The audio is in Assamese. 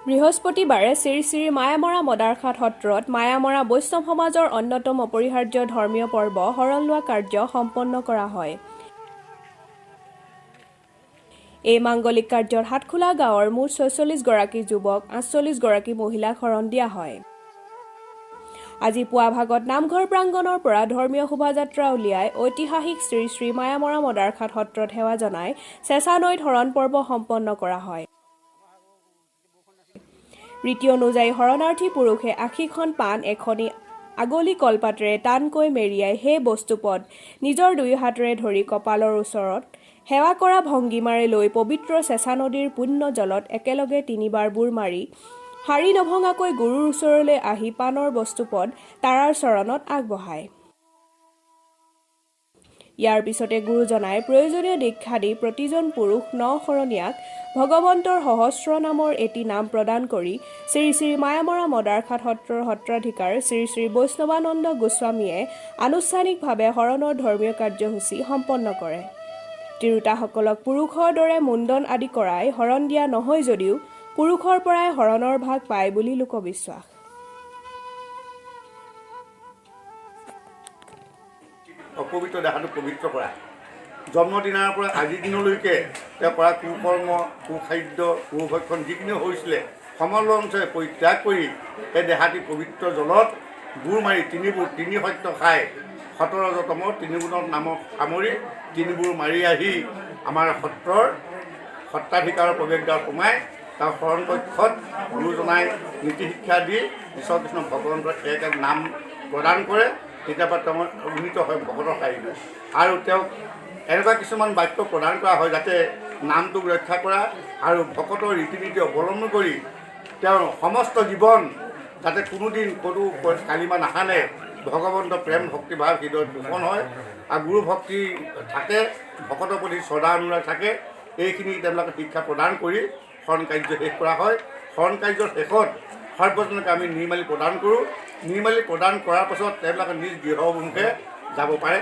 বৃহস্পতিবাৰে শ্ৰী শ্ৰী মায়ামৰা মদাৰখাট সত্ৰত মায়ামৰা বৈষ্ণৱ সমাজৰ অন্যতম অপৰিহাৰ্য ধৰ্মীয় পৰ্ব শৰণ লোৱা কাৰ্য সম্পন্ন কৰা হয়। এই মাংগলিক কাৰ্যত হাতখোলা গাঁৱৰ মুঠ 46 গৰাকী যুৱক, 48 গৰাকী মহিলাক শৰণ দিয়া হয়। আজি পুৱা ভাগত নামঘৰ প্ৰাংগণৰ পৰা ধৰ্মীয় শোভাযাত্ৰা উলিয়াই ঐতিহাসিক শ্ৰী শ্ৰী মায়ামৰা মদাৰখাট সত্ৰত সেৱা জনাই চেঁচা নৈত শৰণ পৰ্ব সম্পন্ন কৰা হয়। ৰীতি অনুযায়ী শৰণাৰ্থী পুৰুষে 80খন পাণ এখনি আগলি কলপাতেৰে টানকৈ মেৰিয়াই সেই বস্তুপদ নিজৰ দুয়ো হাতেৰে ধৰি কপালৰ ওচৰত সেৱা কৰা ভংগীমাৰে লৈ পবিত্ৰ চেঁচা নদীৰ পুণ্য জলত একেলগে তিনিবাৰ বুৰ মাৰি শাৰী নভঙাকৈ গুৰুৰ ওচৰলৈ আহি পাণৰ বস্তুপদ তাৰাৰ চৰণত আগবঢ়ায়। ইয়াৰ পিছতে গুৰুজনাই প্ৰয়োজনীয় দীক্ষা দি প্ৰতিজন পুৰুষ ন শৰণীয়াক ভগৱন্তৰ সহস্ৰ নামৰ এটি নাম প্ৰদান কৰি শ্ৰী শ্ৰী মায়ামৰা মদাৰখাট সত্ৰৰ সত্ৰাধিকাৰ শ্ৰী শ্ৰী বৈষ্ণৱানন্দ গোস্বামীয়ে আনুষ্ঠানিকভাৱে শৰণৰ ধৰ্মীয় কাৰ্যসূচী সম্পন্ন কৰে। তিৰোতাসকলক পুৰুষৰ দৰে মুণ্ডন আদি কৰাই শৰণ দিয়া নহয় যদিও পুৰুষৰ পৰাই শৰণৰ ভাগ পায় বুলি লোকবিশ্বাস। অপবিত্ৰ দেহাটো পবিত্ৰ কৰা, জন্মদিনাৰ পৰা আজিৰ দিনলৈকে তেওঁ কৰা কুকৰ্ম, কুখাদ্য, কুভক্ষণ যিখিনি হৈছিলে সমলঞ্চে পৰিত্যাগ কৰি সেই দেহাটি পবিত্ৰ জলত বুৰ মাৰি তিনিবোৰ তিনি সত্য খাই সতৰজতম তিনিগুণত নামক সামৰি তিনিবোৰ মাৰি আহি আমাৰ সত্ৰৰ সত্ৰাধিকাৰৰ প্ৰৱেশদ্বাৰ সোমাই তাৰ শৰণ কক্ষত গুৰুজনাই নীতি শিক্ষা দি ঈশ্বৰ কৃষ্ণ ভগৱন্তৰ এক এক নাম প্ৰদান কৰে। তেতিয়াৰ পৰা তেওঁ উন্নীত হয় ভকতৰ শাৰীলৈ আৰু তেওঁক এনেকুৱা কিছুমান বাক্য প্ৰদান কৰা হয় যাতে নামটোক ৰক্ষা কৰা আৰু ভকতৰ ৰীতি নীতি অৱলম্বন কৰি তেওঁৰ সমস্ত জীৱন যাতে কোনোদিন ক'তো কালিমা নাসানে, ভগৱন্ত প্ৰেম ভক্তিভাৱ হৃদয়ত পোষণ হয় আৰু গুৰু ভক্তি থাকে, ভকতৰ প্ৰতি শ্ৰদ্ধা অনুৰাগ থাকে। এইখিনি তেওঁলোকে শিক্ষা প্ৰদান কৰি শৰণ কাৰ্য শেষ কৰা হয়। শৰণ কাৰ্যৰ শেষত সৰ্বজনকে আমি নিৰ্মালি প্ৰদান কৰোঁ। নিৰ্মালি প্ৰদান কৰাৰ পাছত তেওঁলোকে নিজ গৃহ অভিমুখে যাব পাৰে।